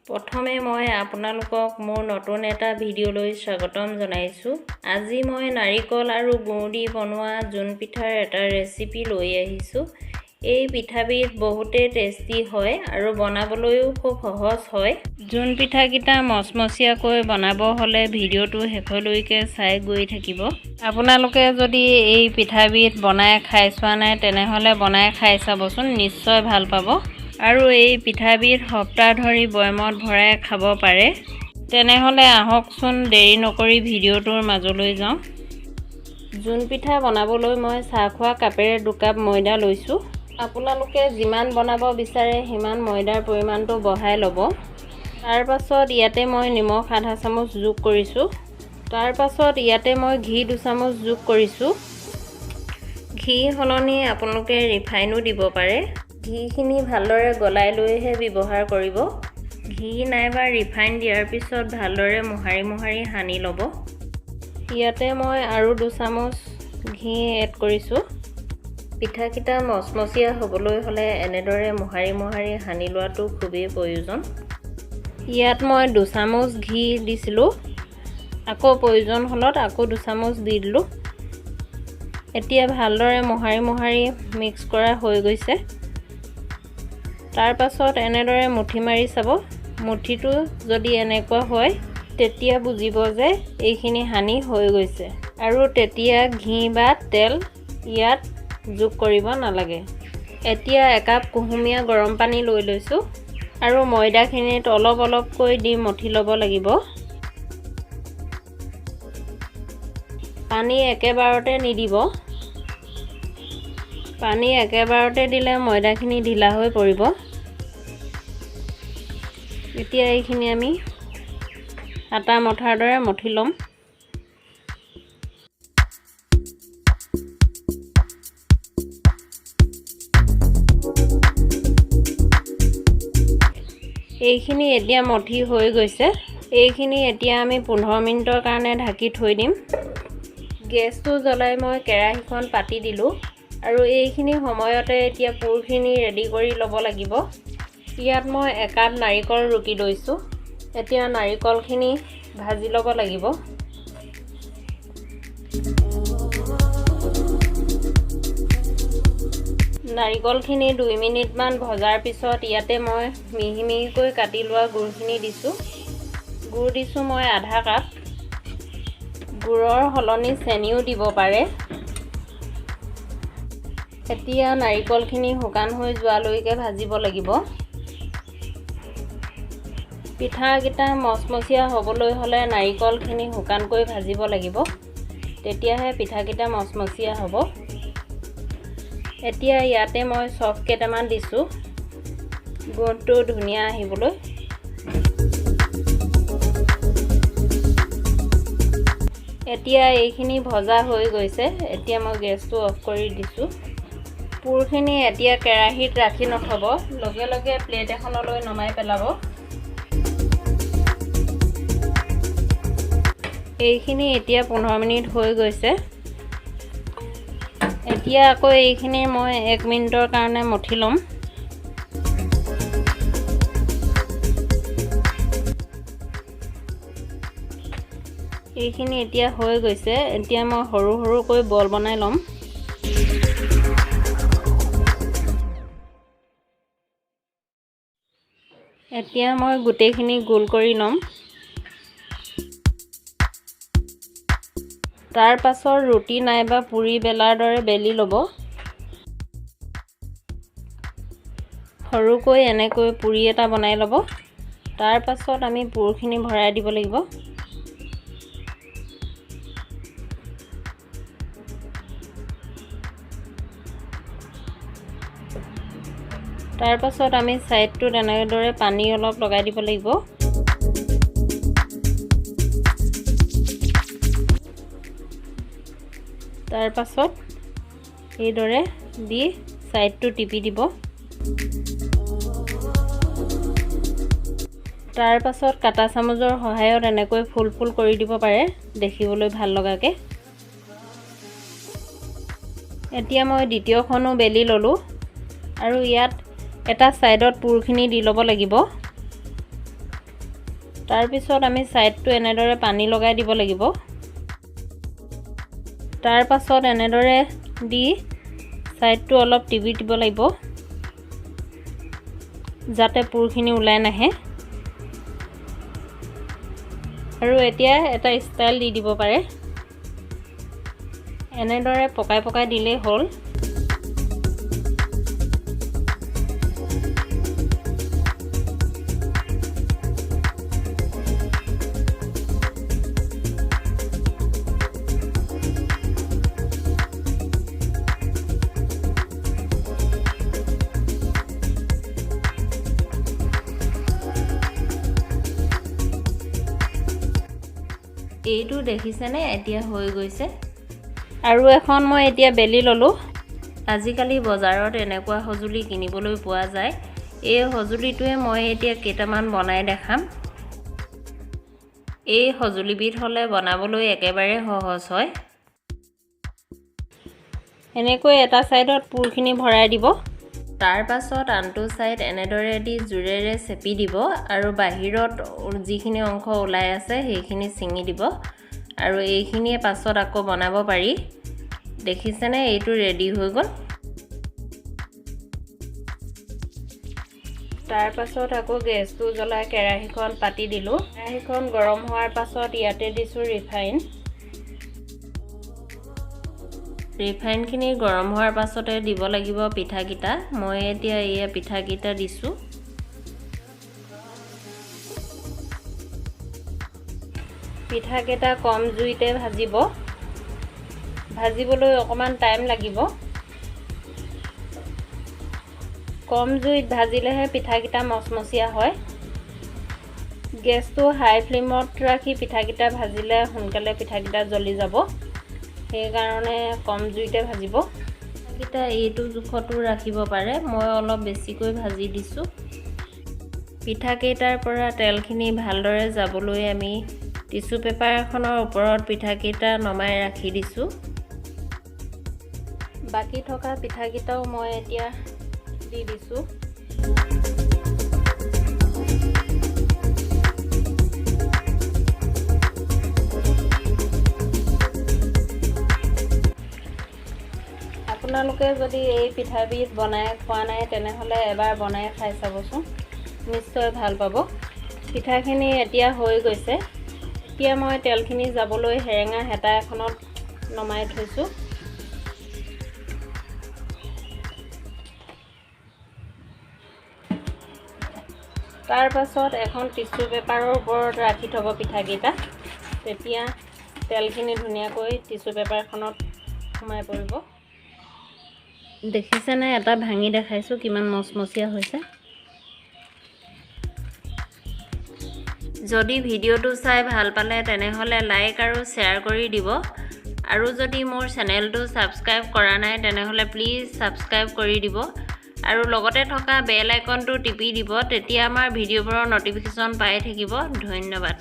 প্ৰথমে মই আপোনালোকক মোৰ নতুন এটা ভিডিঅ'লৈ স্বাগতম জনাইছোঁ। আজি মই নাৰিকল আৰু গুৰ দি বনোৱা জোন পিঠাৰ এটা ৰেচিপি লৈ আহিছোঁ। এই পিঠাবিধ বহুতেই টেষ্টি হয় আৰু বনাবলৈও খুব সহজ হয়। জোন পিঠাকেইটা মচমচীয়াকৈ বনাব হ'লে ভিডিঅ'টো শেষলৈকে চাই গৈ থাকিব। আপোনালোকে যদি এই পিঠাবিধ বনাই খাই চোৱা নাই, তেনেহ'লে বনাই খাই চাবচোন, নিশ্চয় ভাল পাব। আৰু এই পিঠাবিধ সপ্তাহ ধৰি বৈয়ামত ভৰাই খাব পাৰে। তেনেহ'লে আহকচোন, দেৰি নকৰি ভিডিঅ'টোৰ মাজলৈ যাওঁ। জোন পিঠা বনাবলৈ মই চাহ খোৱা কাপেৰে 2 কাপ ময়দা লৈছোঁ। আপোনালোকে যিমান বনাব বিচাৰে, সিমান ময়দাৰ পৰিমাণটো বঢ়াই ল'ব। তাৰপাছত ইয়াতে মই নিমখ আধা চামুচ যোগ কৰিছোঁ। তাৰপাছত ইয়াতে মই ঘি 2 চামুচ যোগ কৰিছোঁ। ঘি সলনি আপোনালোকে ৰিফাইনো দিব পাৰে। ঘিখিনি ভালদৰে গলাই লৈহে ব্যৱহাৰ কৰিব। ঘি নাইবা ৰিফাইন দিয়াৰ পিছত ভালদৰে মোহাৰি মোহাৰি সানি ল'ব। ইয়াতে মই আৰু 2 চামুচ ঘি এড কৰিছোঁ। পিঠাকেইটা মচমচীয়া হ'বলৈ হ'লে এনেদৰে মোহাৰি মোহাৰি সানি লোৱাটো খুবেই প্ৰয়োজন। ইয়াত মই 2 চামুচ ঘি দিছিলোঁ, আকৌ প্ৰয়োজন হ'লত আকৌ 2 চামুচ দি দিলোঁ। এতিয়া ভালদৰে মোহাৰি মোহাৰি মিক্স কৰা হৈ গৈছে। তাৰপাছত এনেদৰে মুঠি মাৰি চাব। মুঠিটো যদি এনেকুৱা হয়, তেতিয়া বুজিব যে এইখিনি সানি হৈ গৈছে আৰু তেতিয়া ঘি বা তেল ইয়াত যোগ কৰিব নালাগে। এতিয়া একাপ কুহুমীয়া গৰম পানী লৈ লৈছোঁ আৰু ময়দাখিনিত অলপ অলপকৈ দি মঠি ল'ব লাগিব। পানী একেবাৰতে নিদিব। পানী একেবাৰতে দিলে ময়দাখিনি ঢিলা হৈ পৰিব। এতিয়া এইখিনি আমি আটা মঠাৰ দৰে মঠি ল'ম। এইখিনি এতিয়া মঠি হৈ গৈছে। এইখিনি এতিয়া আমি 15 মিনিটৰ কাৰণে ঢাকি থৈ দিম। গেছটো জ্বলাই মই কেৰাহীখন পাতি দিলোঁ আৰু এইখিনি সময়তে এতিয়া পুৰখিনি ৰেডি কৰি ল'ব লাগিব। ইয়াত মই একাপ নাৰিকল ৰুকি লৈছোঁ। এতিয়া নাৰিকলখিনি ভাজি ল'ব লাগিব। নাৰিকলখিনি 2 মিনিটমান ভজাৰ পিছত ইয়াতে মই মিহি মিহিকৈ কাটি লোৱা গুৰখিনি দিছোঁ। গুৰ দিছোঁ মই আধা কাপ। গুৰৰ সলনি চেনিও দিব পাৰে। এতিয়া নাৰিকলখিনি শুকান হৈ যোৱালৈকে ভাজিব লাগিব। পিঠাকেইটা মচমচীয়া হ'বলৈ হ'লে নাৰিকলখিনি শুকানকৈ ভাজিব লাগিব, তেতিয়াহে পিঠাকেইটা মচমচীয়া হ'ব। এতিয়া ইয়াতে মই চফ কেইটামান দিছোঁ, গোন্ধটো ধুনীয়া আহিবলৈ। এতিয়া এইখিনি ভজা হৈ গৈছে। এতিয়া মই গেছটো অফ কৰি দিছোঁ। পুৰখিনি এতিয়া কেৰাহীত ৰাখি নথ'ব, লগে লগে প্লেট এখনলৈ নমাই পেলাব। এইখিনি এতিয়া 15 মিনিট হৈ গৈছে। এতিয়া আকৌ এইখিনি মই 1 মিনিটৰ কাৰণে মঠি ল'ম। এইখিনি এতিয়া হৈ গৈছে। এতিয়া মই সৰু সৰুকৈ বল বনাই ল'ম। এতিয়া মই গোটেইখিনি গোল কৰি ল'ম। তাৰ পাছত ৰুটি নাইবা পুৰি বেলাৰ দৰে বেলি ল'ব। সৰুকৈ এনেকৈ পুৰি এটা বনাই ল'ব। তাৰ পাছত আমি পুৰখিনি ভৰাই দিব লাগিব। তাৰপাছত আমি ছাইডটোত এনেদৰে পানী অলপ লগাই দিব লাগিব। তাৰপাছত এইদৰে দি ছাইডটো টিপি দিব। তাৰপাছত কাটা চামুচৰ সহায়ত এনেকৈ ফুল ফুল কৰি দিব পাৰে, দেখিবলৈ ভাল লগাকৈ। এতিয়া মই দ্বিতীয়খনো বেলি ল'লোঁ আৰু ইয়াত এটা ছাইডত পুৰখিনি দি ল'ব লাগিব। তাৰপিছত আমি ছাইডটো এনেদৰে পানী লগাই দিব লাগিব। তাৰ পাছত এনেদৰে দি ছাইডটো অলপ টিপি দিব লাগিব, যাতে পুৰখিনি ওলাই নাহে। আৰু এতিয়া এটা ষ্টাইল দি দিব পাৰে। এনেদৰে পকাই পকাই দিলেই হ'ল। এইটো দেখিছেনে, এতিয়া হৈ গৈছে। আৰু এখন মই এতিয়া বেলি ল'লোঁ। আজিকালি বজাৰত এনেকুৱা সঁজুলি কিনিবলৈ পোৱা যায়। এই সঁজুলিটোৱে মই এতিয়া কেইটামান বনাই দেখাম। এই সঁজুলিবিধ হ'লে বনাবলৈ একেবাৰে সহজ হয়। এনেকৈ এটা ছাইডত পুৰখিনি ভৰাই দিব। তাৰ পাছত আনটো ছাইড এনেদৰে দি জোৰেৰে চেপি দিব আৰু বাহিৰত যিখিনি অংশ ওলাই আছে সেইখিনি ছিঙি দিব। আৰু এইখিনিয়ে পাছত আকৌ বনাব পাৰি। দেখিছেনে, এইটো ৰেডি হৈ গ'ল। তাৰ পাছত আকৌ গেছটো জ্বলাই কেৰাহীখন পাতি দিলোঁ। কেৰাহীখন গৰম হোৱাৰ পাছত ইয়াতে দিছোঁ ৰিফাইন। ৰিফাইনখিনি গৰম হোৱাৰ পাছতে দিব লাগিব পিঠাকেইটা। মই এতিয়া এয়া পিঠাকেইটা দিছোঁ। পিঠাকেইটা কম জুইতে ভাজিব। ভাজিবলৈ অকণমান টাইম লাগিব। কম জুইত ভাজিলেহে পিঠাকেইটা মচমচীয়া হয়। গেছটো হাই ফ্লেমত ৰাখি পিঠাকেইটা ভাজিলে সোনকালে পিঠাকেইটা জ্বলি যাব, সেইকাৰণে কম জুইতে ভাজিব। পিঠাকেইটা এইটো জোখতো ৰাখিব পাৰে, মই অলপ বেছিকৈ ভাজি দিছোঁ। পিঠাকেইটাৰ পৰা তেলখিনি ভালদৰে যাবলৈ আমি টিচু পেপাৰ এখনৰ ওপৰত পিঠাকেইটা নমাই ৰাখি দিছোঁ। বাকী থকা পিঠাকেইটাও মই এতিয়া দি দিছোঁ। আপোনালোকে যদি এই পিঠাবিধ বনাই খোৱা নাই তেনেহ'লে এবাৰ বনাই খাই চাবচোন, নিশ্চয় ভাল পাব। পিঠাখিনি এতিয়া হৈ গৈছে। এতিয়া মই তেলখিনি যাবলৈ হেৰেঙা হেতা এখনত নমাই থৈছোঁ। তাৰ পাছত এখন টিচু পেপাৰৰ ওপৰত ৰাখি থ'ব পিঠাকেইটা, তেতিয়া তেলখিনি ধুনীয়াকৈ টিচু পেপাৰখনত সোমাই পৰিব। দেখিছেনে, এটা ভাঙি দেখাইছোঁ কিমান মচমচীয়া হৈছে। যদি ভিডিঅ'টো চাই ভাল পালে তেনেহ'লে লাইক আৰু শ্বেয়াৰ কৰি দিব। আৰু যদি মোৰ চেনেলটো ছাবস্ক্ৰাইব কৰা নাই তেনেহ'লে প্লিজ ছাবস্ক্ৰাইব কৰি দিব আৰু লগতে থকা বেল আইকনটো টিপি দিব, তেতিয়া আমাৰ ভিডিঅ'বোৰৰ ন'টিফিকেশ্যন পাই থাকিব। ধন্যবাদ।